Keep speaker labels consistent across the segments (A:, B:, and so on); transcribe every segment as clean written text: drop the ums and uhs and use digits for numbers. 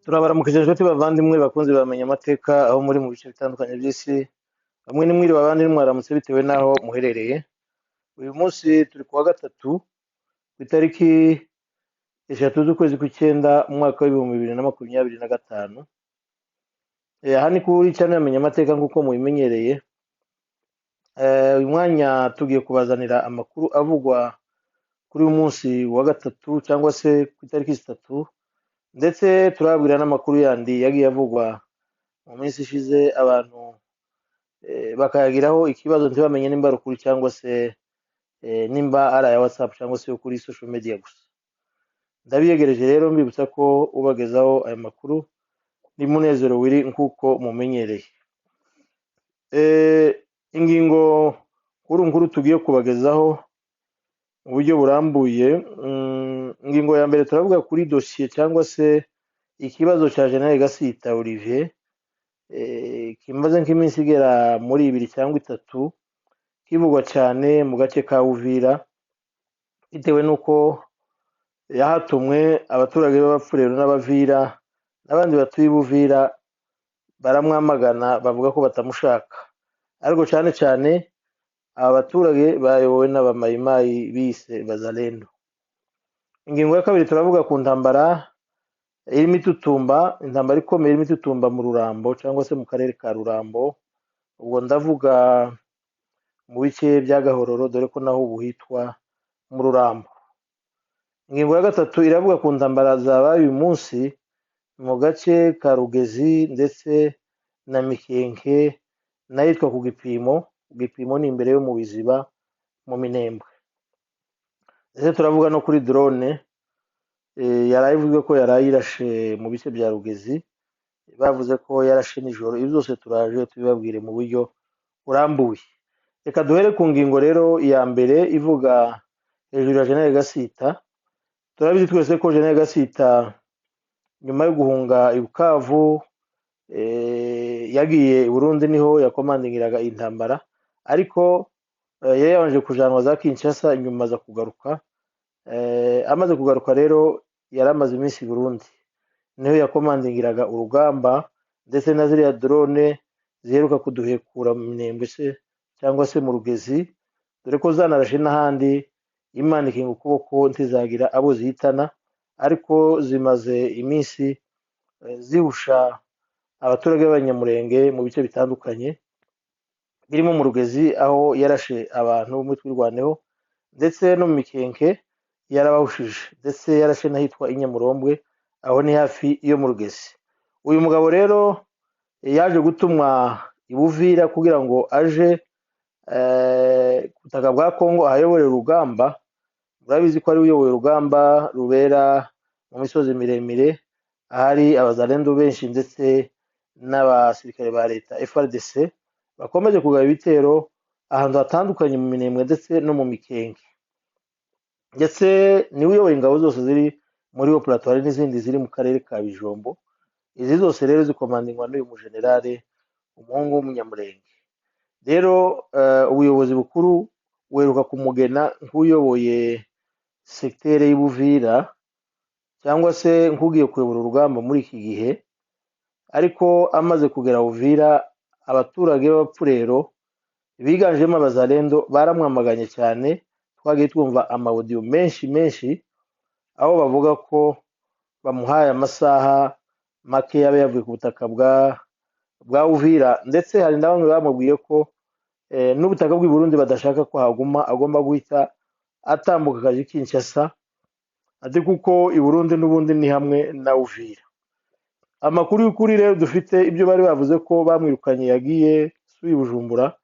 A: Turabaramukije inshuti bavandimwe bakunze bamenya amateka aho muri mu bice bitandukanye by'isi, bamwe ni mwiriwe abandi ni mwaramutse bitewe n'aho muherereye. Uyu munsi turi kuwa gatatu ku itariki 3 z'ukwezi kw'icyenda mu mwaka w'2025. Aha ni kuri channel Yamenya Amateka nk'uko mubimenyereye. Uyu mwanya tugiye kubazanira amakuru avugwa kuri uyu munsi wa gatatu cyangwa se ku itariki 3, ndetse turababwira n'amakuru yandi yagiye avugwa mu minsi ishize abantu bakayagiraho ikibazo ntibamenye nimba ari ukuri cyangwa se nimba ari aya WhatsApp cyangwa se yo kuri social media gusa. Ndabiyegereje rero mbibutsa ko ubagezaho aya makuru ni Munezero Willy nk'uko mumenyereye. Ingingo nkuru nkuru tugiye kubagezaho mu buryo burambuye, ingingo ya mbere turavuga kuri dosiye cyangwa se ikibazo cya General Gasita Olivier, kimaze nk'iminsi igera muri 2 cyangwa 3 kivugwa cyane mu gace ka Uvira, bitewe n'uko yahatumwe abaturage b'Abapfurero n'Abavira n'abandi batuye Buvira baramwamagana bavuga ko batamushaka, ariko cyane cyane aba baturage bayobowe n'abamayimayi bise Bazalendo. Ingingo ya kabiri turavuga ku ntambara irimo itutumba, intambara ikomeye irimo itutumba mu Rurambo cyangwa se mu karere ka Rurambo, ubwo ndavuga mu bice bya Gahororo dore ko naho ubu hitwa mu Rurambo. Ingingo ya gatatu iravuga ku ntambara zabaye uyu munsi mu gace ka Rugezi ndetse na Mikenke n'ahitwa ku Gipimo. Ku Gipimo ni imbere yo mu Biziba mu Minembwe. Ndetse turavuga no kuri drone yaraye ivuzwe ko yaraye irashe mu bice bya Rugezi, bavuze ko yarashe nijoro. Ibi byose turaje tubibabwire mu buryo burambuye. Reka duhere ku ngingo rero ya mbere ivuga hejuru ya General Gasita. Turabizi twese ko General Gasita nyuma yo guhunga i Bukavu yagiye i Burundi, niho yakomandingiraga intambara, ariko yari yabanje kujanwa za Kinshasa, nyuma aza kugaruka. Amaze kugaruka rero yari amaze iminsi i Burundi, niho yakomandingiraga urugamba, ndetse na ziriya drone ziheruka kuduhekura mu Minembwe se cyangwa se mu Rugezi, dore ko zanarashe n'ahandi. Imana ikinga ukuboko ntizagira abo zihitana, ariko zimaze iminsi zihusha abaturage b'Abanyamurenge mu bice bitandukanye birimo mu Rugezi aho yarashe abantu muri Twirwaneho, ndetse no mu Mikenke yarabahushije, ndetse yarashe n'ahitwa i Nyamurombwe, aho ni hafi yo mu Rugezi. Uyu mugabo rero yaje gutumwa i Buvira kugira ngo aje ku butaka bwa Kongo ahayobore urugamba. Murabizi ko ari uyoboye urugamba rubera mu misozi miremire ahari abazalendo benshi ndetse n'abasirikare ba leta FARDC bakomeje kugaba ibitero ahantu hatandukanye mu Minembwe ndetse no mu Mikenke, ndetse niwe uyoboye ingabo zose ziri muri iyo plateau, hari n'izindi ziri mu karere ka Bijombo. Izi zose rero zikomandingwa n'uyu mujenerale umuhungu w'Umunyamurenge. Rero ubuyobozi bukuru buheruka kumugena nk'uyoboye secteur y'Ubuvira cyangwa se nk'ugiye kuyobora urugamba muri iki gihe, ariko amaze kugera Uvira abaturage b'Abapfurero biganjemo Abazalendo baramwamaganye cyane. Twagiye twumva amawudiyo menshi menshi aho bavuga ko bamuhaye amasaha make yaba yavuye ku butaka bwa Uvira, ndetse hari na bamwe bamubwiye ko n'ubutaka bw'i Burundi badashaka ko haguma, agomba guhita atambuka akajya i Kinshasa, ati kuko i Burundi n'ubundi ni hamwe na Uvira. Amakuru y'ukuri rero dufite, ibyo bari bavuze ko bamwirukanye yagiye subi Bujumbura,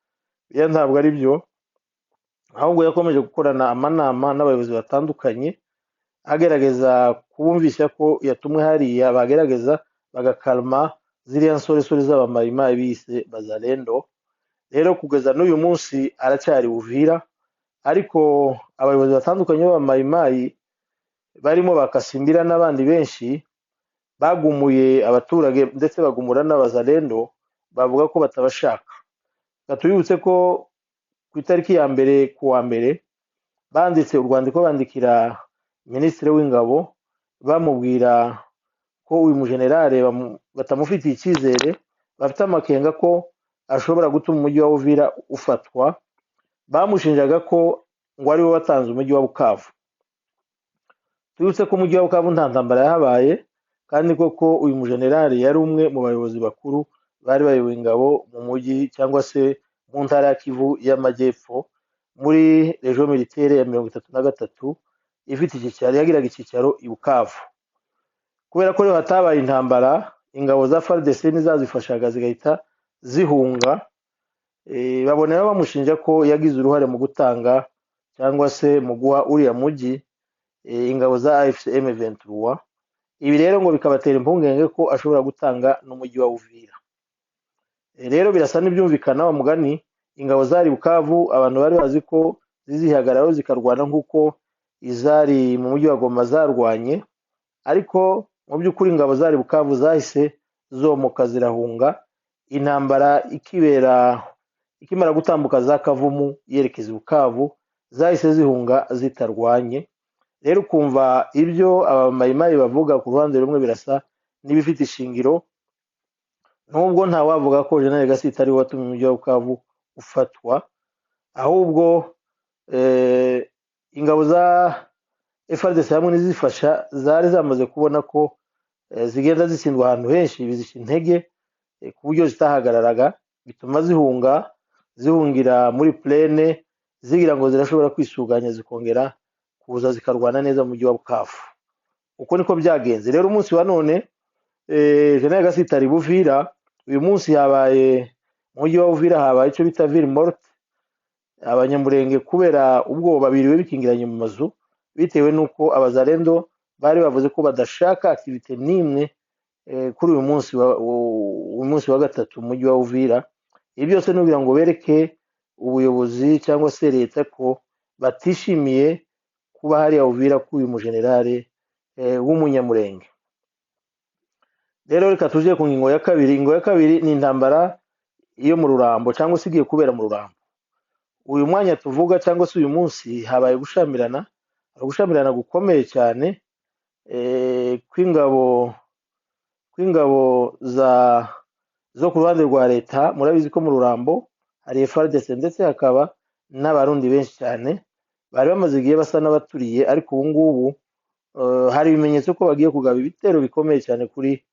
A: ya ntabwo ari byo, ahubwo yakomeje gukorana amanama n'abayobozi batandukanye agerageza kubumvisha ko yatumwe hariya, bagerageza bagakalma ziriya nsoresore z'abamayimayi bise Bazalendo. Rero kugeza n'uyu munsi aracyari Uvira, ariko abayobozi batandukanye b'abamayimayi barimo Bakasimbira n'abandi benshi bagumuye abaturage ndetse bagumura n'Abazalendo, bavuga ko batabashaka. Tubibutse ko ku itariki ya mbere ku wa mbere banditse urwandiko bandikira minisitiri w'ingabo bamubwira ko uyu mujenerale batamufitiye icyizere, bafite amakenga ko ashobora gutuma umujyi wa Uvira ufatwa. Bamushinjaga ko ngo ari we watanze umujyi wa Bukavu. Tubibutse ko umujyi wa Bukavu nta ntambara yahabaye, kandi koko uyu mujenerali yari umwe mu bayobozi bakuru bari bayoboye ingabo mu mujyi cyangwa se mu ntara ya Kivu y'Amajyepfo, muri Region Militaire ya 33 ifite icyicaro, yagiraga icyicaro i Bukavu. Kubera ko rero hatabaye intambara, ingabo za FARDC nizazifashaga zigahita zihunga, babonera bamushinja ko yagize uruhare mu gutanga cyangwa se mu guha uriya mujyi ingabo za AFC M23. Ibi rero ngo bikabatera impungenge ko ashobora gutanga n'umujyi wa Uvira. Rero birasa n'ibyumvikana, wa mugani ingabo zari Bukavu abantu bari bazi ko zizihagararaho zikarwana nk'uko izari mu mujyi wa Goma zarwanye, ariko mu by'ukuri ingabo zari Bukavu zahise zomoka zirahunga, intambara ikibera ikimara gutambuka za Kavumu yerekeza i Bukavu, zahise zihunga zitarwanye. Rero ukumva ibyo abamayimayi bavuga ku ruhande rumwe birasa n'ibifite ishingiro, nubwo ntawavuga ko General Gasita ari we watumye umujyi wa Bukavu ufatwa, ahubwo ingabo za FARDC hamwe n'izifasha zari zamaze kubona ko zigenda zitsindwa ahantu henshi, bizica intege ku buryo zitahagararaga, bituma zihunga, zihungira muri plaine zigira ngo zirashobora kwisuganya zikongera kuza zikarwana neza mu mujyi wa Bukavu. Uko niko byagenze. Rero umunsi wa none General Gasita ari Buvira. Uyu munsi habaye mu mujyi wa Uvira habaye icyo bita ville morte. Abanyamurenge kubera ubwoba biriwe bikingiranye mu mazu, bitewe n'uko abazarendo bari bavuze ko badashaka activité n'imwe kuri uyu munsi wa, uyu munsi wa gatatu mu mujyi wa Uvira. Ibi byose ni ukugira ngo bereke ubuyobozi cyangwa se leta ko batishimiye kuba hariya Uvira k'uyu mujenerale w'umunyamurenge. Rero reka tuje ku ngingo ya kabiri. Ingingo ya kabiri ni intambara yo mu Rurambo cyangwa se igiye kubera mu Rurambo. Uyu mwanya tuvuga cyangwa se uyu munsi habaye gushamirana, hari gushamirana gukomeye cyane kw'ingabo za zo ku ruhande rwa leta. Murabizi ko mu Rurambo hari FARDC ndetse hakaba n'abarundi benshi cyane bari bamaze igihe basa n'abaturiye, ariko ubu ngubu hari ibimenyetso ko bagiye kugaba ibitero bikomeye cyane kuri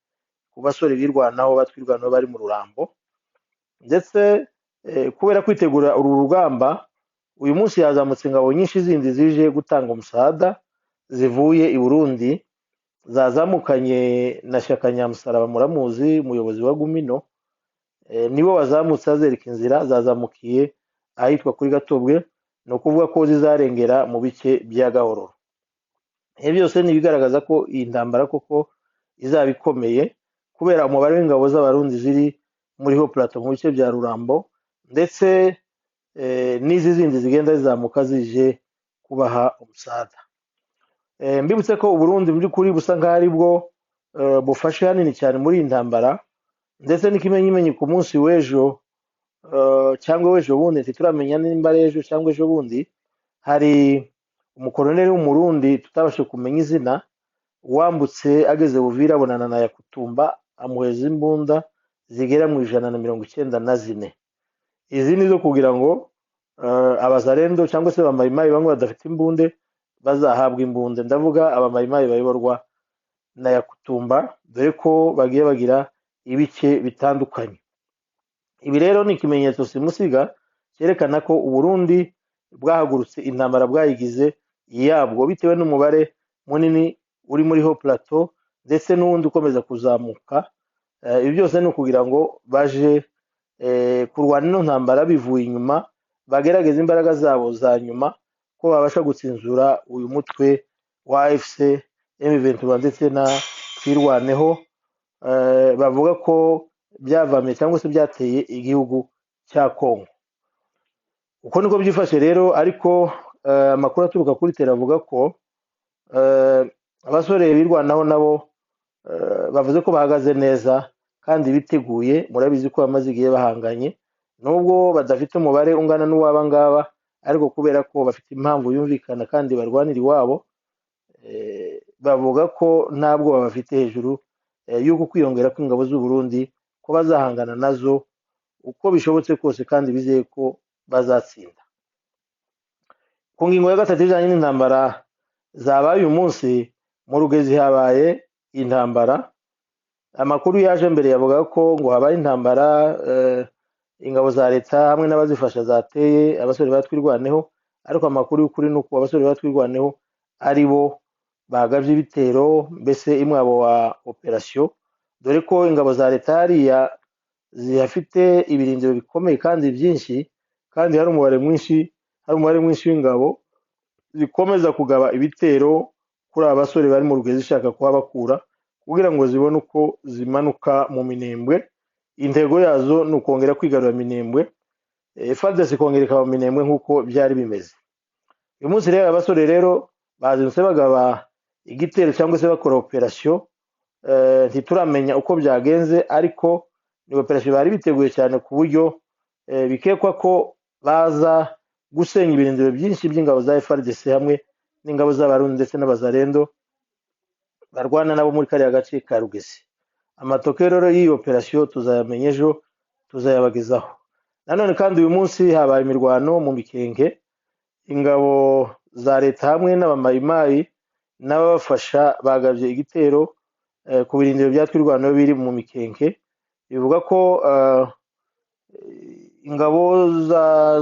A: ku basore birwanaho batwirwanaho bari mu Rurambo. Ndetse kubera kwitegura uru rugamba, uyu munsi yazamutse ingabo nyinshi zindi zije gutanga umusada zivuye i Burundi, zazamukanye na Shyaka Nyamusaraba, muramuzi, umuyobozi wa Gumino. Nibo bazamutse azereka inzira, zazamukiye ahitwa kuri Gatobwe, ni ukuvuga ko zizarengera mu bice bya Gahororo. Ibi byose ni ibigaragaza ko iyi ntambara koko izaba ikomeye, kubera umubare w'ingabo z'abarundi ziri muri ho plateau mu bice bya Rurambo, ndetse n'izi zindi zigenda zizamuka zije kubaha umusada. Mbibutse ko Uburundi mu by'ukuri busa nk'aho ari bwo bufashe hanini cyane muri iyi ntambara, ndetse n'ikimenyimenyi ku munsi w'ejo cyangwa w'ejo bundi, ntituramenya nimba ari ejo cyangwa ejo bundi, hari umukoloneli w'umurundi tutabashe kumenya izina wambutse ageze Buvira abonana na Yakutumba, amuheza imbunda zigera mu 194. Izi ni zo kugira ngo abazarendo cyangwa se abamayimayi bamwe badafite imbunde bazahabwa imbunde. Ndavuga abamayimayi bayoborwa na Yakutumba, dore ko bagiye bagira ibice bitandukanye. Ibi rero ni ikimenyetso simusiga cyerekana ko Uburundi bwahagurutse intambara bwayigize yabwo, bitewe n'umubare munini uri muri ho plateau ndetse n'uwundi ukomeza kuzamuka. Ibi byose ni ukugira ngo baje kurwana ino ntambara bivuye inyuma, bagerageza imbaraga zabo za nyuma ko babasha gutsinzura uyu mutwe wa AFC M23 ndetse na Twirwaneho, bavuga ko byavamye cyangwa se byateye igihugu cya Kongo. Uko niko byifashe rero, ariko amakuru aturuka kuri tera avuga ko abasore birwanaho nabo bavuze ko bahagaze neza kandi biteguye. Murabizi ko bamaze igihe bahanganye, nubwo badafite umubare ungana n'uw'aba ngaba, ariko kubera ko bafite impamvu yumvikana kandi barwanira iwabo, bavuga ko nta bwoba bafite hejuru y'uko kwiyongera kw'ingabo z'u Burundi, ko bazahangana nazo uko bishobotse kose kandi bizeye ko bazatsinda. Ku ngingo ya gatatu ijanye n'intambara zabaye uyu munsi, mu Rugezi habaye intambara. Amakuru yaje mbere yavuga ko ngo habaye intambara, ingabo za leta hamwe n'abazifasha zateye abasore batwirwaneho, ariko amakuru y'ukuri ni uko abasore batwirwaneho ari bo bagavye ibitero, mbese imwabo wa operation, dore ko ingabo za leta hariya zihafite ibirindiro bikomeye kandi byinshi, kandi hari umubare mwinshi w'ingabo zikomeza kugaba ibitero kuri aba basore bari mu Rugezi zishaka kuhabakura kugira ngo zibone uko zimanuka mu Minembwe. Intego yazo ni ukongera kwigarura Minembwe, FARDC ikongera ikaba mu Minembwe nk'uko byari bimeze. Uyu munsi rero abasore rero bazindutse bagaba igitero cyangwa se bakora operation, ntituramenya uko byagenze, ariko ni operation bari biteguye cyane ku buryo bikekwa ko baza gusenya ibirindiro byinshi by'ingabo za FARDC hamwe n'ingabo z'Abarundi ndetse n'Abazarendo barwana nabo muri kariya gace ka Rugezi. Amatokeo rero y'iyi operation tuzayamenya ejo, tuzayabagezaho. Nanone kandi uyu munsi habaye imirwano mu Mikenke, ingabo za leta hamwe n'abamayimayi n'ababafasha bagabye igitero ku birindiro bya Twirwaneho biri mu Mikenke. Bivuga ko ingabo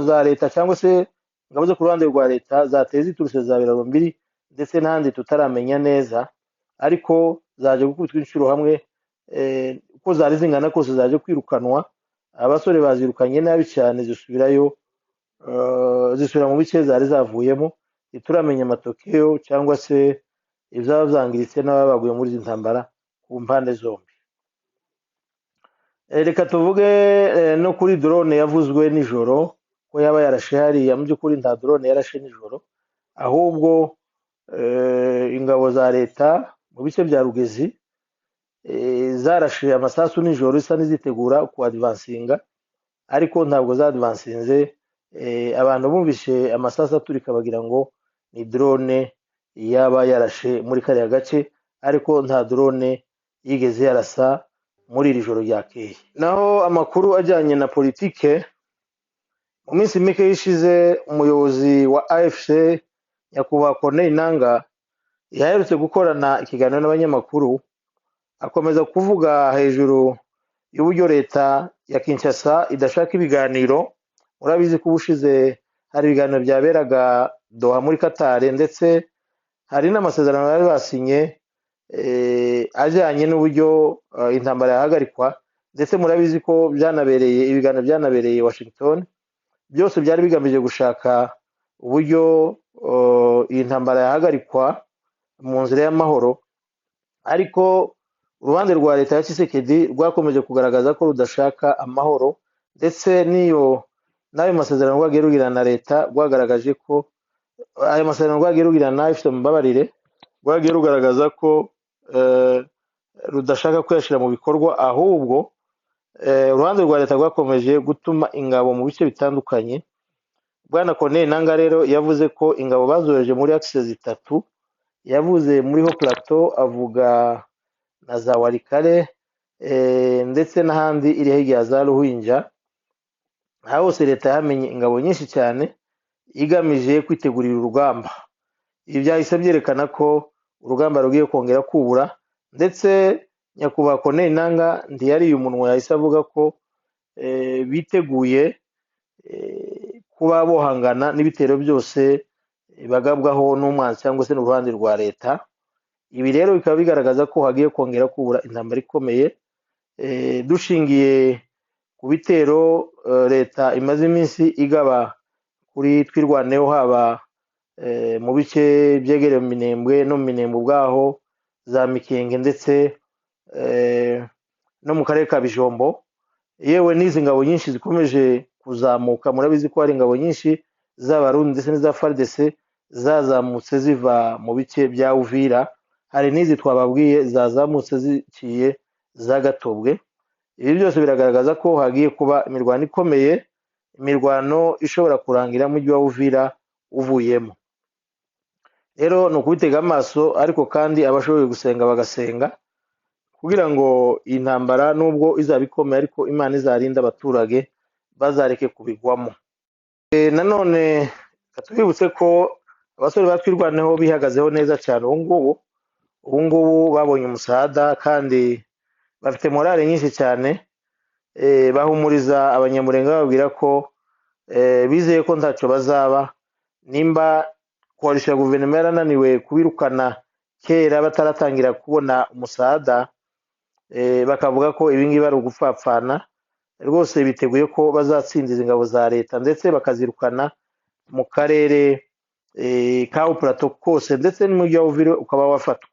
A: za leta cyangwa se ingabo zo ku ruhande rwa leta zateye ziturutse za Biraro Mbiri ndetse n'ahandi tutaramenya neza, ariko zaje gukubitwa inshuro hamwe, uko zari zingana kose zaje kwirukanwa. Abasore bazirukanye nabi cyane, zisubirayo, zisubira mu bice zari zavuyemo. Ntituramenya amatokeo cyangwa se ibyaba byangiritse n'ababaguye muri izi ntambara ku mpande zombi. Reka tuvuge no kuri drone yavuzwe nijoro ko yaba yarashe hariya. Mu by'ukuri nta drone yarashe nijoro, ahubwo ingabo za leta mu bice bya Rugezi zarashe amasasu nijoro isa n'izitegura ku advancinga, ariko ntabwo zadvancinze. Abantu bumvishe amasasu aturika bagira ngo ni drone yaba yarashe muri kariya gace, ariko nta drone yigeze yarasa muri iri joro ryakeye. Naho amakuru ajyanye na politike, mu minsi mike yishize umuyobozi wa AFC Nyakubahwa Corneille Nangaa yaherutse gukorana ikiganiro n'abanyamakuru, akomeza kuvuga hejuru y'uburyo leta ya Kinshasa idashaka ibiganiro. Murabizi ko ubushize hari ibiganiro byaberaga Doha muri Qatar, ndetse hari n'amasezerano bari basinye ajyanye n'uburyo intambara yahagarikwa, ndetse murabizi ko byanabereye ibiganiro byanabereye Washington. Byose byari bigamije gushaka uburyo iyi ntambara yahagarikwa mu nzira y'amahoro, ariko uruhande rwa leta ya Tshisekedi rwakomeje kugaragaza ko rudashaka amahoro, ndetse n'iyo n'ayo masezerano rwagiye rugirana na leta rwagaragaje ko ayo masezerano rwagiye rugirana na AFC, mumbabarire, rwagiye rugaragaza ko rudashaka kuyashyira mu bikorwa. Ahubwo uruhande rwa leta rwakomeje gutuma ingabo mu bice bitandukanye. Bwana Corneille Nangaa rero yavuze ko ingabo bazohereje muri axe zitatu. Yavuze muri Haut Plateau, avuga na za Walikale, ndetse n'ahandi iri hirya ya za Ruhinja. Aha hose leta yahamenye ingabo nyinshi cyane igamije kwitegurira urugamba. Ibi byahise byerekana ko urugamba rugiye kongera kubura, ndetse Nyakubahwa Corneille Nangaa ntiyariye umunwa, yahise avuga ko biteguye kuba bohangana n'ibitero byose bagabwaho n'umwanzi cyangwa se n'uruhande rwa leta. Ibi rero bikaba bigaragaza ko hagiye kongera kubura intambara ikomeye, dushingiye ku bitero leta imaze iminsi igaba kuri Twirwaneho, haba mu bice byegereye Minembwe no mu Minembwe ubwaho, za Mikenge, ndetse no mu karere ka Bijombo, yewe n'izi ngabo nyinshi zikomeje kuzamuka. Murabizi ko hari ingabo nyinshi z'Abarundi ndetse n'iza FARDC zazamutse ziva mu bice bya Uvira, hari n'izi twababwiye zazamutse ziciye za Gatobwe. Ibi byose biragaragaza ko hagiye kuba imirwano ikomeye, imirwano ishobora kurangira mujyi wa Uvira uvuyemo. Rero ni ukubitega amaso, ariko kandi abashoboye gusenga bagasenga, kugira ngo iyi ntambara nubwo izaba ikomeye ariko Imana izarinda abaturage bazareke kubigwamo. Nanone tubibutse ko abasore ba Twirwaneho bihagazeho neza cyane ubu ngubu babonye umusada kandi bafite morale nyinshi cyane. Bahumuriza Abanyamulenge bababwira ko bizeye ko ntacyo bazaba nimba koalisiyo ya guverinoma yarananiwe kubirukana kera bataratangira kubona umusada. Bakavuga ko ibi ngibi ari ugupfapfana rwose, biteguye ko bazatsinda ingabo za leta ndetse bakazirukana mu karere ka Plateau kose ndetse n'umujyi wa Uvira ukaba wafatwa.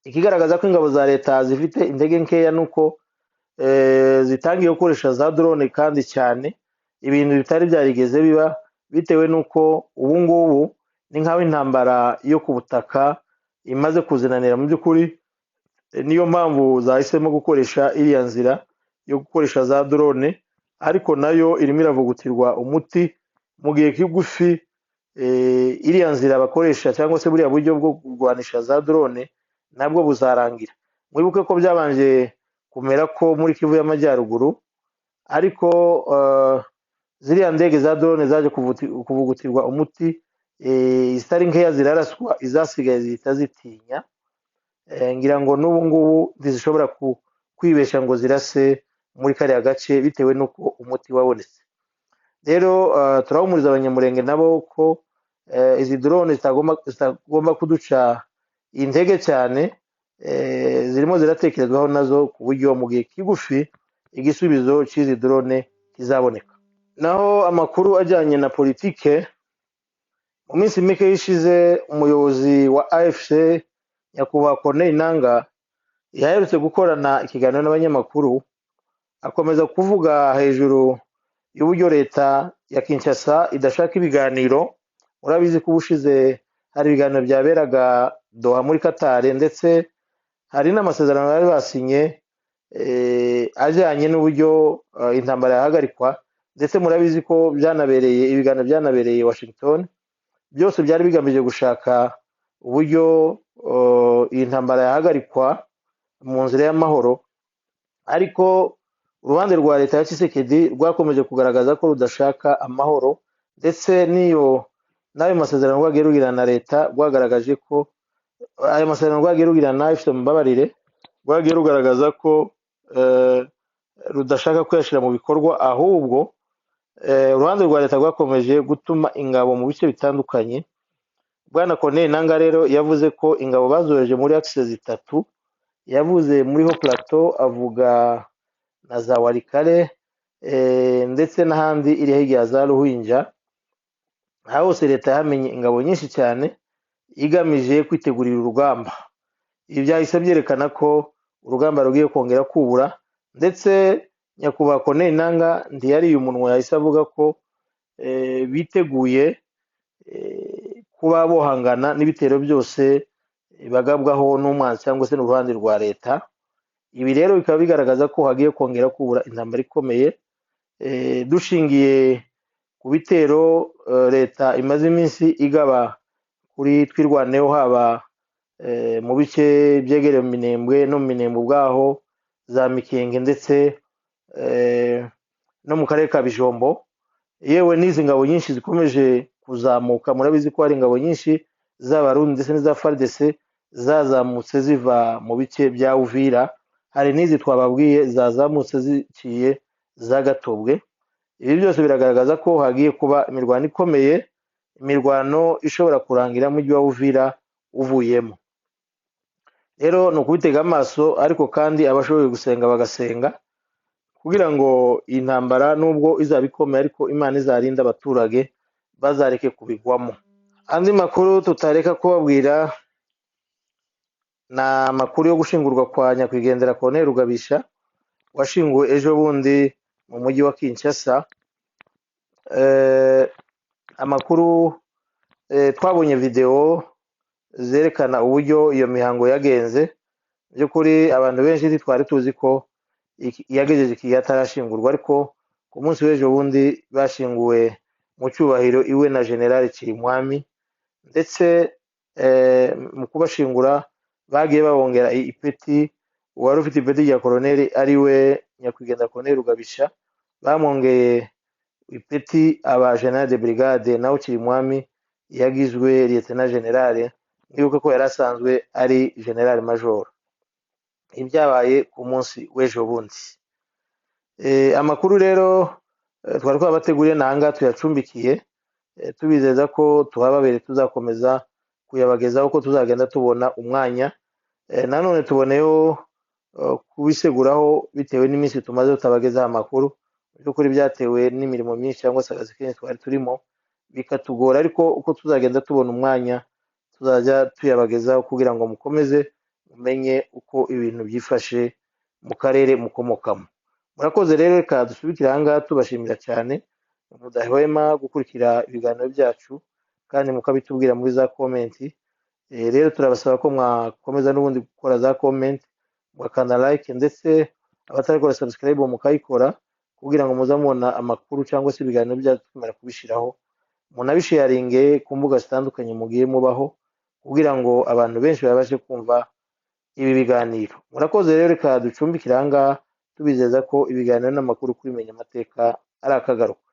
A: Ikigaragaza ko ingabo za leta zifite intege nkeya nuko zitangiye gukoresha za drone kandi cyane, ibintu bitari byarigeze biba, bitewe nuko ubu ngubu ni nk'aho intambara yo ku butaka imaze kuzinanira mu by'ukuri. Niyo mpamvu zahisemo gukoresha iriya nzira yo gukoresha za drone, ariko nayo irimo iravugutirwa umuti mu gihe kigufi. Iriya nzira bakoresha cyangwa se buriya buryo bwo kurwanisha za drone nabwo buzarangira. Mwibuke ko byabanje kumera ko muri Kivu y'Amajyaruguru, ariko ziriya ndege za drone zaje kuvugutirwa umuti, izitari nkeya ziraraswa, izasigaye zihita zitinya. Ngira ngo n'ubu ngubu ntizishobora kwibesha ngo zirase muri kariya gace bitewe n'uko umuti wabonetse. Rero turahumuriza Abanyamulenge nabo ko izi drone zitagomba kuduca intege cyane, zirimo ziratekerezwaho nazo ku buryo mu gihe kigufi igisubizo cy'izi drone kizaboneka. Naho amakuru ajyanye na politike, mu minsi mike yishize umuyobozi wa AFC Nyakubahwa Corneille Nangaa yaherutse gukorana ikiganiro n'abanyamakuru, akomeza kuvuga hejuru y'uburyo leta ya Kinshasa idashaka ibiganiro. Murabizi ko ubushize hari ibiganiro byaberaga Doha muri Qatar, ndetse hari n'amasezerano bari basinye ajyanye n'uburyo intambara yahagarikwa, ndetse murabizi ko byanabereye ibiganiro byanabereye Washington, byose byari bigamije gushaka uburyo iyi ntambara yahagarikwa mu nzira y'amahoro. Ariko uruhande rwa leta ya Tshisekedi rwakomeje kugaragaza ko rudashaka amahoro, ndetse n'iyo n'ayo masezerano rwagiye rugirana na leta rwagaragaje ko ayo masezerano rwagiye rugirana na AFC, mumbabarire, rwagiye rugaragaza ko rudashaka kuyashyira mu bikorwa, ahubwo uruhande rwa leta rwakomeje gutuma ingabo mu bice bitandukanye. Bwana Corneille Nangaa rero yavuze ko ingabo bazohereje muri axe zitatu, yavuze muri Haut Plateau, avuga na za Walikale ndetse n'ahandi iri hirya ya za Ruhinja. Aha hose leta yahamenye ingabo nyinshi cyane igamije kwitegurira urugamba. Ibi byahise byerekana ko urugamba rugiye kongera kubura, ndetse Nyakubahwa Corneille Nangaa ntiyariye umunwa, yahise avuga ko biteguye kuba bohangana n'ibitero byose bagabwaho n'umwanzi cyangwa se n'uruhande rwa leta. Ibi rero bikaba bigaragaza ko hagiye kongera kubura intambara ikomeye, dushingiye ku bitero leta imaze iminsi igaba kuri Twirwaneho, haba mu bice byegereye mu Minembwe no mu Minembwe ubwaho, za Mikenge ndetse no mu karere ka Bijombo. Yewe n'izi ngabo nyinshi zikomeje kuzamuka, murabizi ko hari ingabo nyinshi z'Abarundi ndetse n'iza FARDC zazamutse ziva mu bice bya Uvira, hari n'izi twababwiye zazamutse ziciye za Gatobwe. Ibi byose biragaragaza ko hagiye kuba imirwano ikomeye, imirwano ishobora kurangira mujyi wa Uvira uvuyemo. Rero ni ukubitega amaso, ariko kandi abashoboye gusenga bagasenga kugira ngo iyi ntambara nubwo izaba ikomeye ariko Imana izarinda abaturage bazareke kubigwamo. Andi makuru tutareka kubabwira ni amakuru yo gushingurwa kwa nyakwigendera Corneille Rugabisha washinguwe ejo bundi mu mujyi wa Kinshasa. Amakuru twabonye video zerekana uburyo iyo mihango yagenze. By'ukuri abantu benshi ntitwari tuzi ko yagejeje igihe atarashingurwa, ariko ku munsi w'ejo bundi bashinguwe mu cyubahiro iwe na General Cirimwami, ndetse mu kubashingura bagiye babongera ipeti Uwari ufite ipeti rya koroneri ari we nyakwigendera Koroneri Rugabisha, bamwongeye ipeti aba général de brigade, naho Cirimwami yagizwe lieutenant général. Mwibuke ko yari asanzwe ari général major. Ibyabaye ku munsi w'ejo bundi. Amakuru rero twari twabateguriye nanga tuyacumbikiye, tubizeza ko tuhababereye, tuzakomeza kuyabagezaho ko tuzagenda tubona umwanya. Nanone tuboneyeho kubiseguraho bitewe n'iminsi tumaze tutabagezaho amakuru. Mu by'ukuri byatewe n'imirimo myinshi cyangwa se akazi kenshi twari turimo bikatugora, ariko uko tuzagenda tubona umwanya tuzajya tuyabagezaho kugira ngo mukomeze mumenye uko ibintu byifashe mu karere mukomokamo. Murakoze rero, reka dusubikire aha ngaha, tubashimira cyane mudahwema gukurikira ibiganiro byacu kandi mukabitubwira muri za comment. Rero turabasaba ko mwakomeza n'ubundi gukora za comment, mugakanda like, ndetse abatarakora subscribe mukayikora kugira ngo muze mubona amakuru cyangwa se ibiganiro byacu tumara kubishyiraho. Munabisharinge ku mbuga zitandukanye mugiye mubaho kugira ngo abantu benshi babashe kumva ibi biganiro. Murakoze rero, reka ducumbikire aha ngaha, tubizeza ko ibiganiro n'amakuru kuri Menya Amateka ari akagaruka.